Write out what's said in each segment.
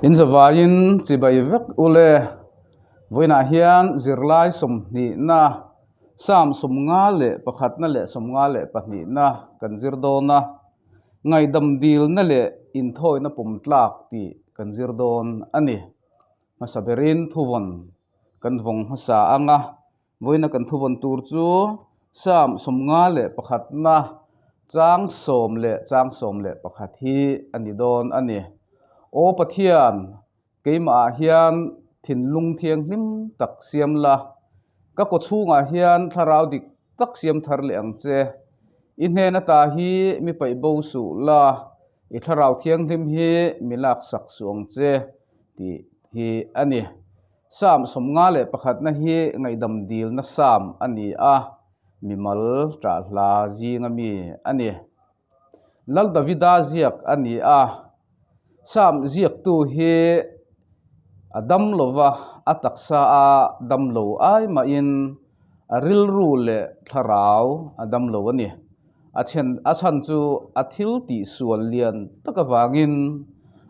In zavaiin chibai vek ule. Vawiinah hian zirlai sawmhnihna, Psalm 51na leh 52na kan zir dawn a. Ngaihdam dilna leh inthawina pawm tlak tih kan zir dawn a ni. Hmasa berin thuvawn kan vawng hmasa ang a. Vawiina kan thuvawn tur chu Psalm 51na chang sawm leh chang 11 hi a ni dawn a ni. Aw Pathian, keimahah hian thinlung thianghlim tak siam la, ka kawchhungah hian thlarau dik tak siam thar leh ang che. I hnen ata hi mi paih bo suh la, i thlarau thianghlim hi mi laksak suh ang che tih hi a ni. Psalm 51na hi ngaihdam dilna Psalm a ni a, mimal ṭah hla zinga mi a ni. Lal Davida ziak a ni a, Psalm ziaktu hi a dam lova, a taksa a dam lo ai mahin a rilru leh thlarau a dam lo a ni. A then a chhan chu a thil tih sual lian tak avangin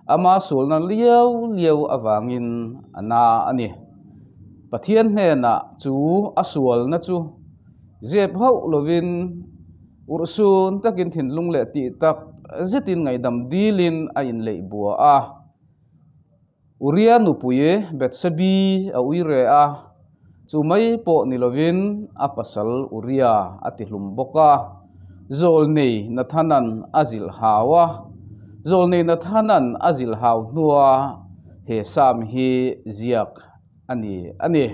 ama sualna liau liau avangin a na a ni. Pathian hnenah chu a sualna chu zep hauh lovin urhsun takin thinlung leh tih tak zetin ngaihdam dilin a inleih bua a. Uria nupui Bethsebi a ui re a, chu mai pawh ni lovin a pasal Uria a ti hlum bawk a. Zawlnei Nathanan a zilh hau a, Zawlnei Nathanan a zilh hau hnua he Psalm hi ziak a ni a ni.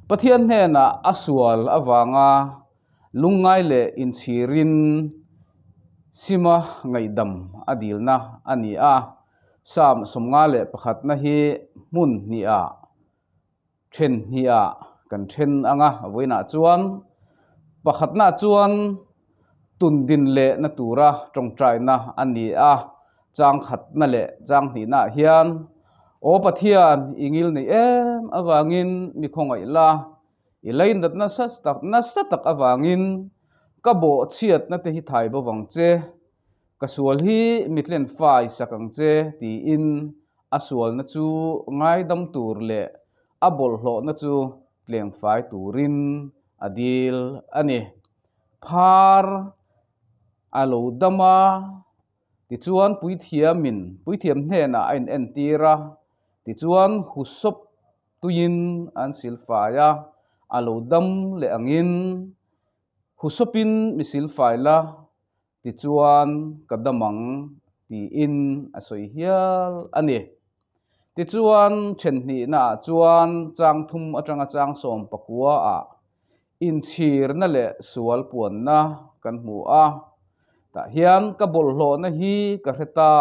Pathian hnenah a sual avanga lungngai leh inchhirin sima ngaihdam a dilna a ni a. Psalm 51na hi hmun hnihah, then hnihah kan then ang a, vawiinah chuan pakhatnaah chuan tundin lehna tura tawngtaina a ni a, chang khatna leh chang hnihnaah hian, Aw Pathian, i ngil nei em avangin mi khawngaih la, i leinat nasa tak nasa tak avangin ka bawhchhiatna te hi thai bo vang che. Ka sual hi mitlen fai sak ang che tiin a sualna chu ngaidam tur leh a bawlhhlawhna chu tleng fai turin a dil a ni. Phar a lo dam a, tichuan puithiamin puithiam hnenah a inentir a, tichuan husawp tuiin an silfai a, a lo dam leh angin husawpin mi silfai la Tichuan, ka dam ang, tiin a sawi hial a ni. Tichuan, thenhnihnaah chuan chang thum atanga chang sawm pakuaah inchhirna leh sual puanna kan hmu a. Tah hian ka bawlhhlawhna hi ka hre ta,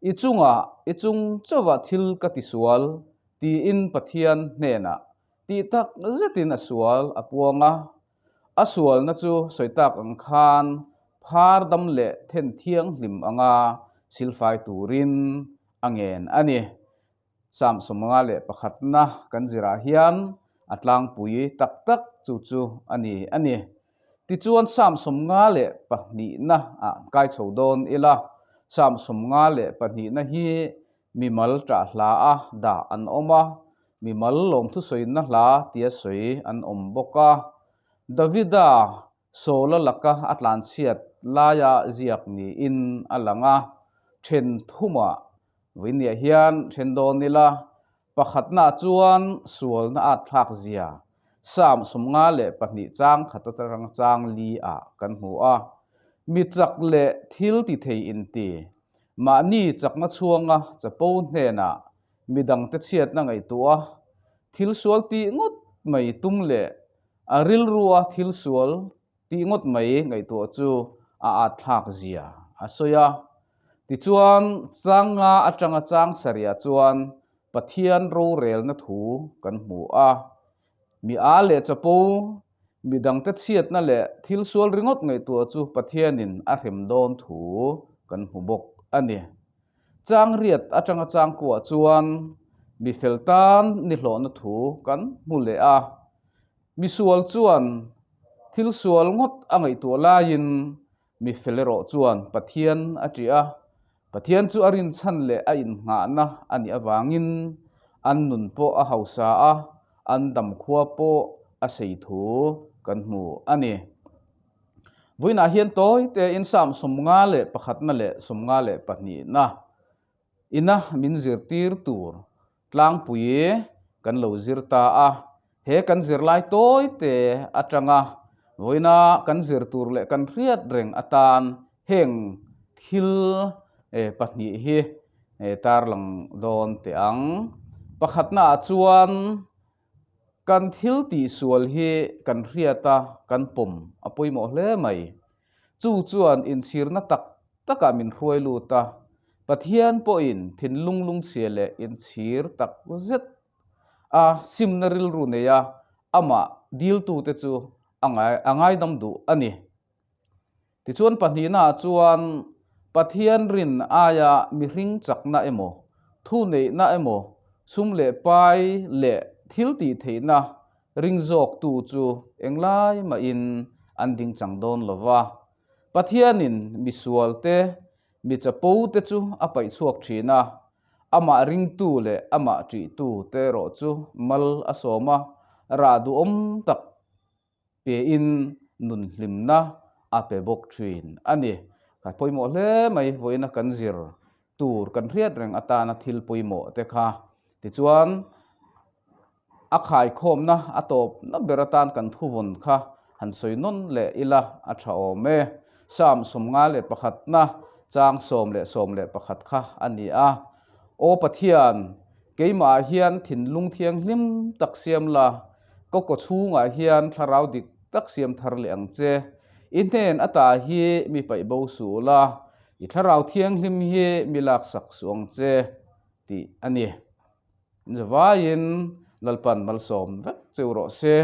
i chungah, i chung chauhah thil ka tisual, tiin Pathian hnenah tih tak zetin a sual a puang a. A sualna chu sawi tak ang khan phar dam leh then thianghlim anga silfai turin a ngen a ni. Psalm 51na kan zirah hian a tlangpui tak tak chu chu a ni a ni. Tichuan Psalm 52na ah kai chho dawn ila, Psalm 52na hi Mimal ṭah hla a dah an awm a, mimal lawmthusawina hla tia sawi an awm bawk a. Davida Saula laka a tlanchhiat laia ziak niin a lang a, ṭhen thumah vawinia hian ṭhen dawn ila, pakhatnaah chuan sualna at thlak zia Psalm 52 chang khat atang chang li ah kan hmu a, mi chak leh thil ti thei inti Mahni chakna chhuanga chapo hnenah midangte chhiatna ngaihtuah a, thil sual tih ngawt mai tum leh a rilrua thil sual tih ngawt mai ngaihtuah chu a atthlak zia a sawi a. Tichuan, chang nga atanga chang sarihah chuan Pathian rorelna thu kan hmu a. Mi a leh chapo, mi dangte chhiatna leh thil sual ringawt ngaihtuah chu Pathianin a hrem dawn thu kan hmu bawk a ni. Chang riat atanga chang kuah chuan mi fel tan ni hlawhna thu kan hmu leh a. Mi sual chuan thil sual ngawt a ngaihtuah laiin mi fel erawh chuan Pathian a ṭih a. Pathian chu a rinchhan leh a innghahna a nih avangin an nun pawh a hausa a, an damkhua pawh a sei thu kan hmu a ni. Vawiinah hian tawi tein Psalm 51na leh 52na ina min zirtir tur tlangpui kan lo zir ta a, he kan zirlai tawi te atanga vawiina kan zir tur leh kan hriat reng atan heng thil pahnih hi tarlang dawn teh ang. Pakhatnaah chuan kan thil tihsual hi kan hriat a, kan pawm a pawimawh hle mai. Chu chuan inchhirna tak takah min hruai lut a, Pathian pawhin thinlung lungchhia leh inchhir tak zet a simna rilru neia amah diltute chu a a ngaidam duh a ni. Tichuan pahnihnaah chuan Pathian rin aia mihring chakna emaw, thuneihna emaw, sum leh pai leh thil tih theihna ring zawktu chu englai mahin an dingchang dawn lo va. Pathianin misualte Mi chapo te chu a paih chhuak thin a, amah ringtu leh amah ṭihtu te erawh chu mal a sawm a, rah duhawm tak pein nun hlimna a pe bawk thin a ni. Kha pawimawh hle mai vawiina kan zir tur kan hriat reng atana thil pawimawh te kha. Tichuan, A khaikhawmna a tawpna ber atan kan thuvawn kha han sawi nawn leh ila a tha awm e. Psalm 51na chang 10 leh 11 kha a ni a. Aw Pathian, keimahah hian thinlung thianghlim tak siam la, ka kaw chhungah hian thlarau dik tak siam thar leh ang che. I hnen ata hi mi paih bo suh la, i thlarau thianghlim hi mi laksak suh ang che, tih a ni. Zavaiin Lalpan malsawm vek cheu rawh se.